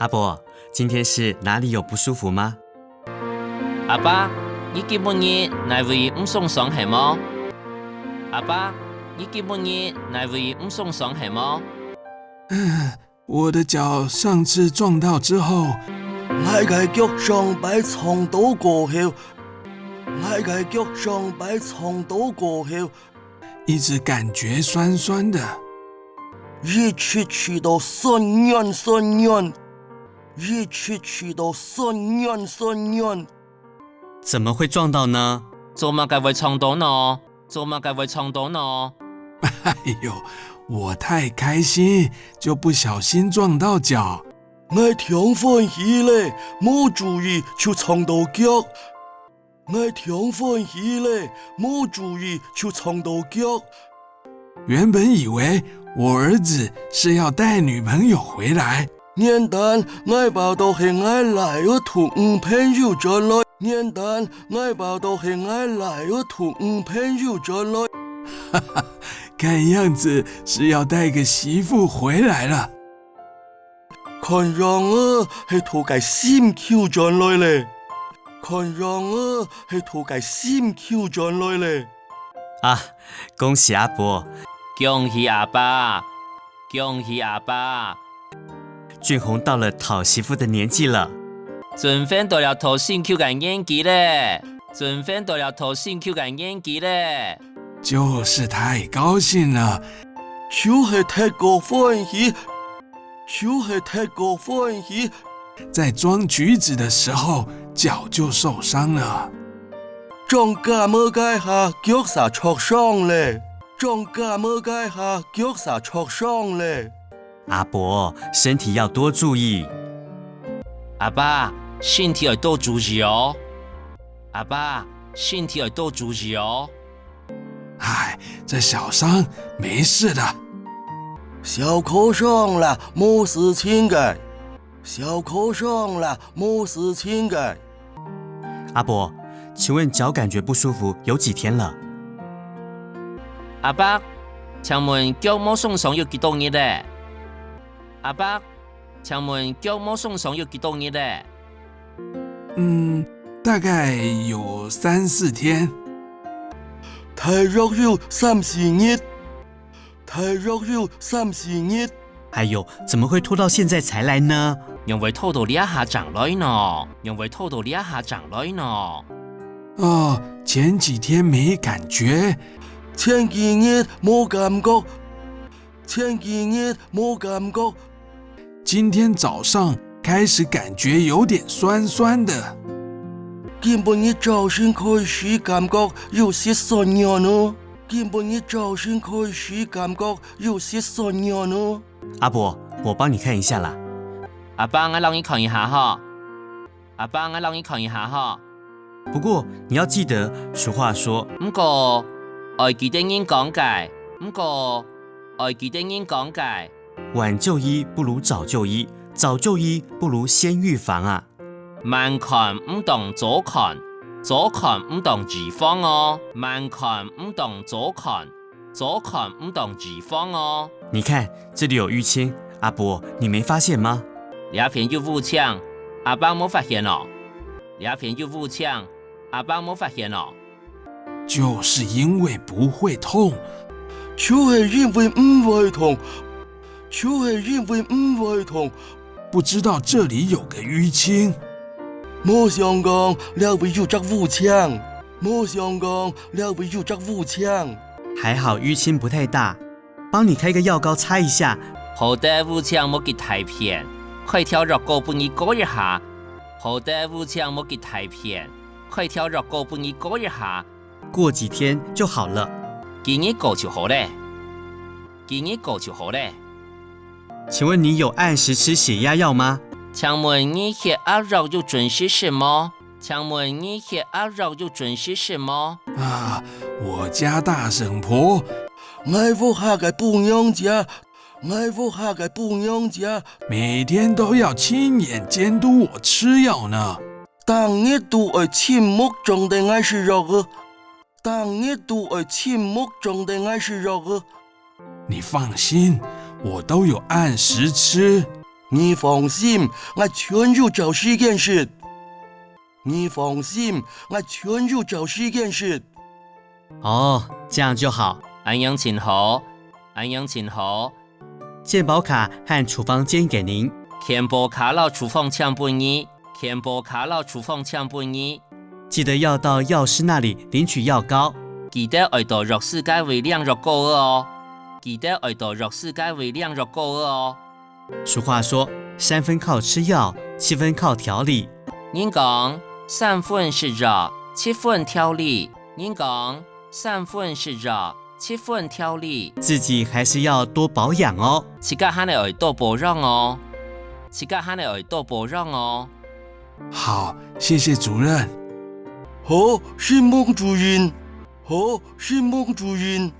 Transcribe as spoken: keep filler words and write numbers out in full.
阿伯，今天是哪裡有不舒服嗎？阿伯，你今晡日哪位毋鬆爽係無？阿伯，你今晡日哪位毋鬆爽係無？我的腳上次撞到之後，𠊎个腳上擺撞到過後，𠊎个腳上擺撞到過後，一直感覺酸酸的。一直覺到酸軟酸軟，一直覺到酸軟酸軟。怎麼會撞到呢？做麼个會撞到呢？做麼个會撞到呢？哎呦，我太開心，就不小心撞到腳。 𠊎忒歡喜咧，無注意就撞到腳。𠊎忒歡喜咧，無注意就撞到腳。原本以為我兒子是要帶女朋友回來。原本𠊎話到係𠊎倈仔同女朋友轉來。原本𠊎話到係𠊎倈仔同女朋友轉來。看樣子是要帶個媳婦回來了。 看樣仔係討個心臼轉來咧。看樣仔係討個心臼轉來咧。啊，恭喜阿伯！恭喜阿伯！恭喜阿伯！俊宏到了討媳婦的年紀了。俊宏到了討心臼个年紀咧。俊宏到了討心臼个年紀咧。 就是太高興了。就係忒過歡喜，就係忒過歡喜。在裝橘子的時候，腳就受傷了。裝柑仔該下腳儕著傷咧。裝柑仔該下腳儕著傷咧。阿伯，身體要多注意。阿伯，身體愛多注意哦。阿伯，身體愛多注意哦。 唉，這小傷沒事的。小磕傷啦，無事情个。小磕傷啦，無事情个。阿伯，請問腳感覺不舒服有幾天了？阿伯，請問腳無鬆爽有幾多日咧？阿伯，請問腳無鬆爽有幾多日咧？ 嗯，大概有三四天。大約有三四日。大約有三四日。哎喲，怎麼會拖到現在才來呢？仰會拖到這下正來呢？仰會拖到這下正來呢？哦，前幾天沒感覺。前幾日無感覺。 前幾日無感覺。今天早上開始感覺有點酸酸的。今晡日朝晨開始感覺有息酸軟哦。今晡日朝晨開始感覺有息酸軟哦。阿伯，我幫你看一下啦。阿伯，𠊎摎你看一下吼。 阿伯，𠊎摎你看一下吼。不過你要記得，俗話說，毋過，愛記得人講个，毋過，愛記得人講个，晚就醫不如早就醫，早就醫不如先預防啊。慢看毋當早看，早看毋當預防哦。慢看毋當早看， 早看毋當預防哦。你看，這裡有瘀青，阿伯，你沒發現嗎？這片有瘀青，阿伯無發現哦。這片有瘀青，阿伯無發現哦。就是因為不會痛。就係因為毋會痛。就係因為毋會痛。 不知道這裡有個瘀青。無想講這位有隻瘀青。無想講這位有隻瘀青。還好瘀青不太大，幫你開個藥膏擦一下。好得瘀青無幾大片，開條藥膏分你膏一下。好得瘀青無幾大片，開條藥膏分你膏一下。過幾天就好了。幾日過就好咧。幾日過就好咧。 請問你有按時吃血壓藥嗎？請問你血壓藥有準時食無？請問你血壓藥有準時食無？啊，我家大嬸婆， 𠊎屋下个餔娘姐，𠊎屋下个餔娘姐，每天都要親眼監督我吃藥呢。逐日都愛親目張等𠊎食藥仔。 逐日都愛親目張等𠊎食藥仔。你放心，我都有按時吃。你放心，𠊎全有照時間食。你放心，𠊎全有照時間食。哦，这样就好。恁樣真好，恁樣真好。健保卡和处方笺给您。健保卡摎处方笺分你，健保卡摎处方笺分你。记得要到药师那里领取药膏。记得愛到藥師該位領藥膏哦。记得愛到藥師該位領藥膏哦。俗话说，三分靠吃药，七分靠调理。人讲，三分食藥，七分调理。人讲，三分食药，七分调理。自己还是要多保养哦。自家還係愛多保養哦。自家還係愛多保養哦。好，谢谢主任。好，承蒙主任。好，承蒙主任。